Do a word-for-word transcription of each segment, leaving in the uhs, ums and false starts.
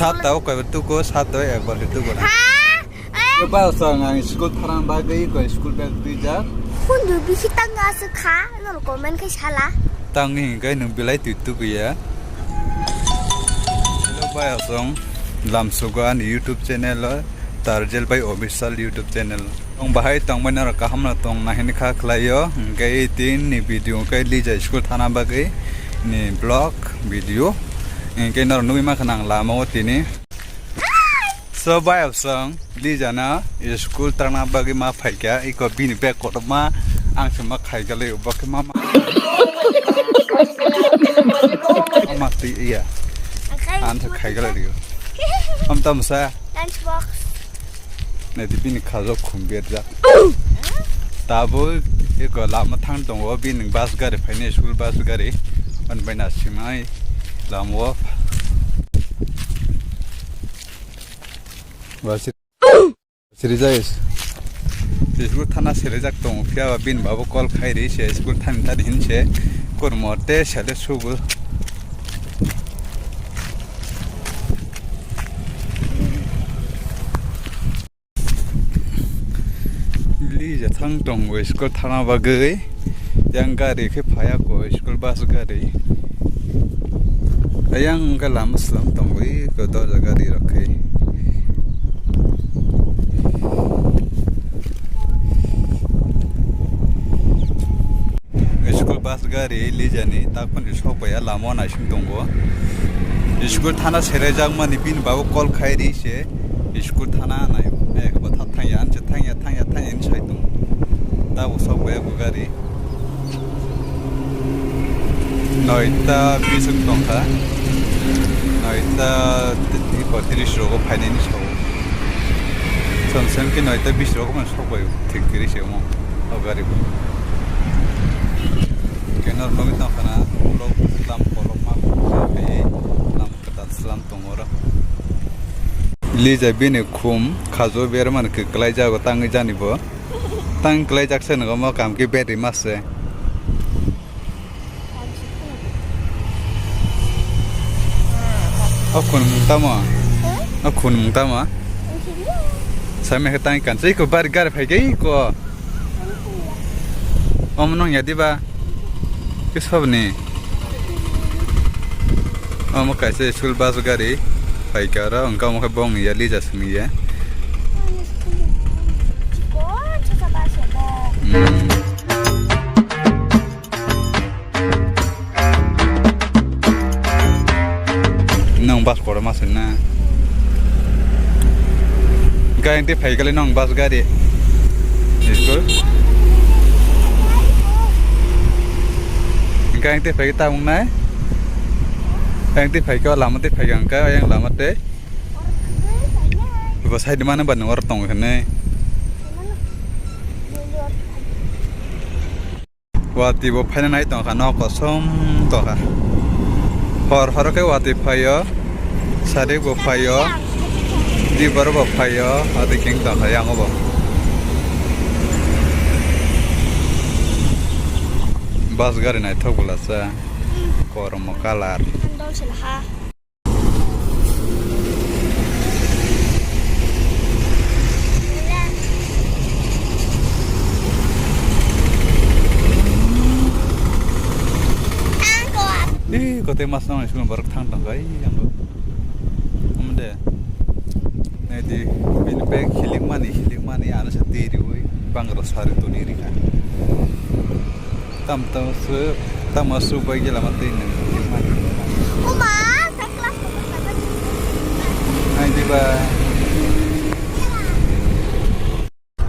Sat tao kaiba tuko, sat tao ekbar khe tuko na. Ha? Eh? Ba sang ang school tharang bagwi ko school bag twijak. Hundu bisi tanga se kha, no comment khai sala. Tang ni hingai nung bilai twi tuku ya. Hello bai asong, lamsugo ani YouTube channel o, Tarjel bai official YouTube channel. Tong bahai tong bai norok kaham no tong na hini kha khlai o, hingai tin ni video hingai Lija school thana bagwi ni vlog video. Hingai norok nugwi ma khana ang lama o tini. So bai asong. Lija no school tangna bagwi ma phaikha, iko bini bag kotorma ang se ma khaigalai, bo khe ma ma. Ma twi iya. Ang se khaigalai rio. Am tam sa. Lunch box. Nai di bini khajok khum berjak. Tabuk iko lama thang tongo, bini bus gari phaini, school bus gari. Ani bai na simai lama o. Bus Sirijak. School thana sirijak tongo, phiya ba bini babo call khai ri se, school thani thani hin se, kormo te sale sugo. Lija thang tongo school thana bagwi. Yang gari khe phaiya ko, school bus gari. Ayang wngkha lama slam tongwi ko, doja gari rok khe. School bus gari Lija ni tak phano sok paiya, lama o naising tongo. School thana seraijakmani bini babo call khai ri se. School thana nai, nai ko tha thangya, anche thangya, thangya, thangya, hinwi sai tongo. Tabuk sok bai bo gari. Noita bis wng tongkha. Noita tris rogo phainani sao. Som sem khe noita bis rogo man sok bai thik kiri se omo o gari bo. Kenor nogwi tongkha na, ulo lam kolokma, lam kwtal slam tongo oro. Lija bini khum khajo bermani kwklai jago tangwi jani bo. Tang kwlai jak se nogo mo kam khe battery ma se. O khun mung tamo? O khun mung tamo? Sai me khe tang kan se ko bari gari phai khe ko. Omo nong ya diba? Khe sobni? Omo kaisa school bus gari phaikha oro, hwnkhe omo khe bongni ya, Lija songni ya. Hmm. Nong bus kotor ma se na. Hwnkhe ayang tei phai khe nong bus gari. School. Hwnkhe ayang tei phai khe tabuk nai. Ayang tei phai khe o lama tei phai khe hwnkhe ayang lama tei. Bo side mano ba nung oro tong khe nai. Watwi bo phaina nai tongkha, nok kosom tongkha. Hor hor khe watwi phaio, sarik bo phaio, dibor bo phaio, watwi king tongkha yango bo. Bus gari naithok bwlasa, kormo colour. Ih, kote mas nang school borok thang tong kai yang. Umde. Nai di, bini bag hilik mani, hilik mani, ano sa diri ui, bang ro sari toni rika. Tam tam su, tam su bai gila mati nang. Uma, sa class ko sa. Hai di ba.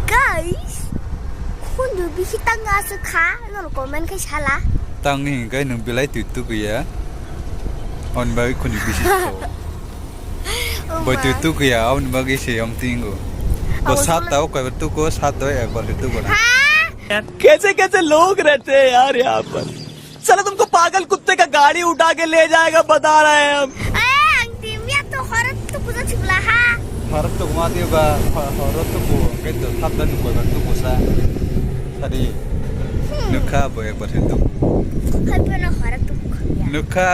Guys, khundu bisi tanga su kha, no comment khai sala. Tang ni hingai nung bilai tu tu ya. On bai khundu bisi. Bai tu tu ya, on bagi se om tingo. Bo sat tao kai tu ko sat tao ekbar tu ko na. कैसे कैसे लोग रहते हैं यार यहाँ पर। साला तुमको पागल कुत्ते का गाड़ी उठा के ले जाएगा, बता रहे हैं हम। ए, ang timya to horot to kuda chibla ha. Horot to ma dia ba, horot to ko, kai to sat dan ko ba tu ko sa. Sadi. Nukha bo ekbar tu. Kai pano horot to kuda. Nukha.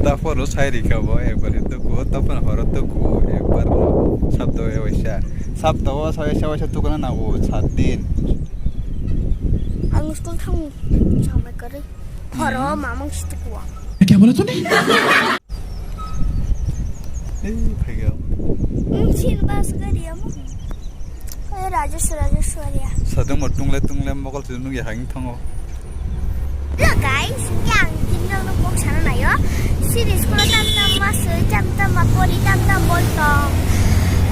Taporo sai rikha bo, ekbar tuku, tapon horo tuku, ekbar no. Sapta o waisa. Sapta o waisa waisa tukuna nango, sat din. Ang school thang samai kwrwi. Horo mamang si tuku. Kya bola tune? Ei, phaiga. Hmm, sini bus gari amo. Eh, Rajesh, Rajesh, Surya. Sadung mo tungle tungle mokol tu nungya hang thango. Hello guys, yang tinjang no kok sana nayo. Sini school tam tam masui, tam tam mapori, tam tam bol tong.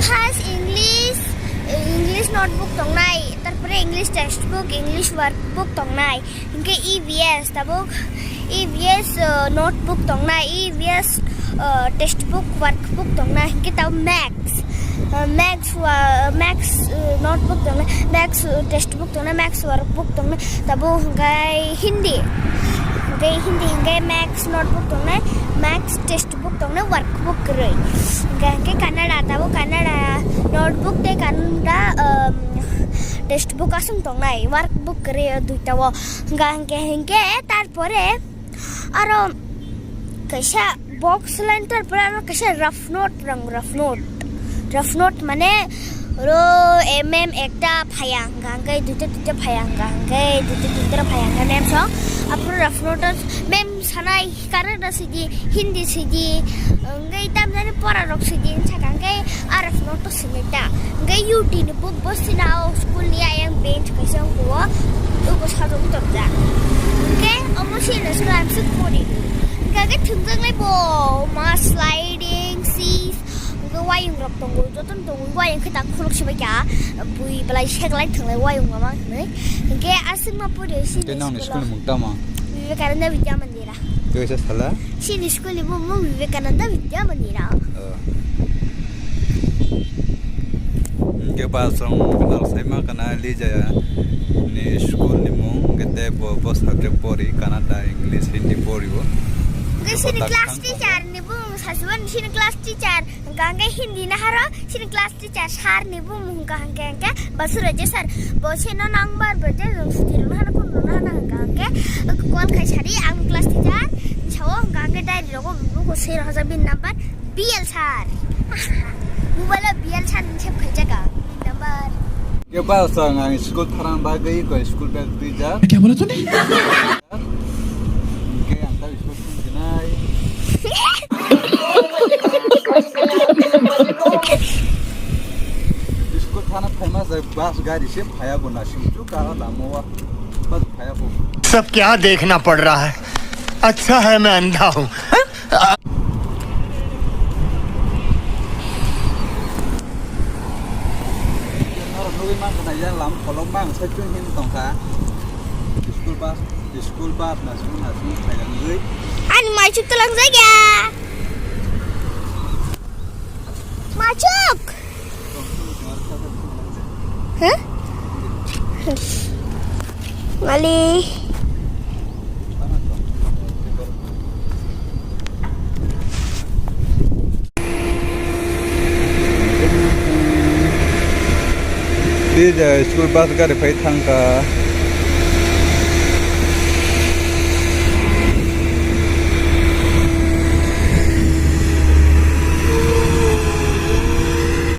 First English, eh, English notebook tong nai. Tarpore English textbook, English workbook tong nai. Hingke E V S tabuk, E V S, uh, notebook tongna, E V S, uh, textbook, workbook tongna, hingke tabuk Max, uh, Max, uh, Max, uh, notebook tongna, Max, uh, textbook tongna, Max workbook tongna, tabuk hingke Hindi, hingke Hindi, hingke Max notebook tongna, Max textbook tongna, workbook kwrwi, hingke, hingke Kannada, tabuk Kannada notebook tei Kannada, um, textbook aswk tongnai, workbook kwrwi o duita o. Hingka hingke hingke tarpore aro kaisa box line, tarpore aro kaisa rough note rang, rough note. Rough note mane oro M M ekta phaya hingka hingke duita duita phaya hingka hingke duita duita phaya hingka mem song. Aphuru rough note mem sanai Kannada sidi, Hindi sidi, hingke tamjani pora rok sidi, hingke aro note sini ta. Hingke U T ni book bo sina o school ni ayang bench kaisa wngkha o, uko sajagwi tonjak. Hingke omo sini school ang suk pori. Hingke thwngjaknai bo ma sliding, sis, hingke wayung rok tongo, jotono tongo, wayung khe tak khuluk sibai kha, bui belai seklai thwnglai wayung ma ma hinwi. Hingke aswk ma pori sini. Tei nang ni school o. School ni mung tamo? Vivekananda Vidya Mandir. Tei kaisa sala? Sini school ni mung mung Vivekananda Vidya Mandir. Oh. Hingke ba chwng nang sai ma kana Lijaya ni school ni mung, hingke tei bo, bo subject pori, Kannada, English, Hindi pori bo. Hingke sini class teacher ni mung sasuan sini class teacher. Hingke Hindi na haro, sini class teacher sir ni bumung hingka hingke hingke Basura je sir, bo se no nangbar bo je jong suti rwna hana kun rwna hana hingka hingke call khai sari ang class teacher sao hingka hingke diary rogo buko se rw hajak bini number B L sir. Mobile o B L sir ni save khai jaga bini number. Ke ba sang ang school tharang bagwi ko school bag twi jak. Kya bola tune? Hingke ang ta biskot sung sinai. Biskot thana phaima se bus gari se phaya bo na sing chu ka lamo wa. Bus phaya bo. सब क्या देखना पड़ रहा है? अच्छा है मैं अंधा हूँ। Norok nugwi mankha na yang lam kolok mang sai chung hin tongkha. School bus, school bus na sung na sung khairangwi. Ani maichuk talang jagya. Maichuk. Huh? Ngali. Tei ja school bus gari phai thangkha.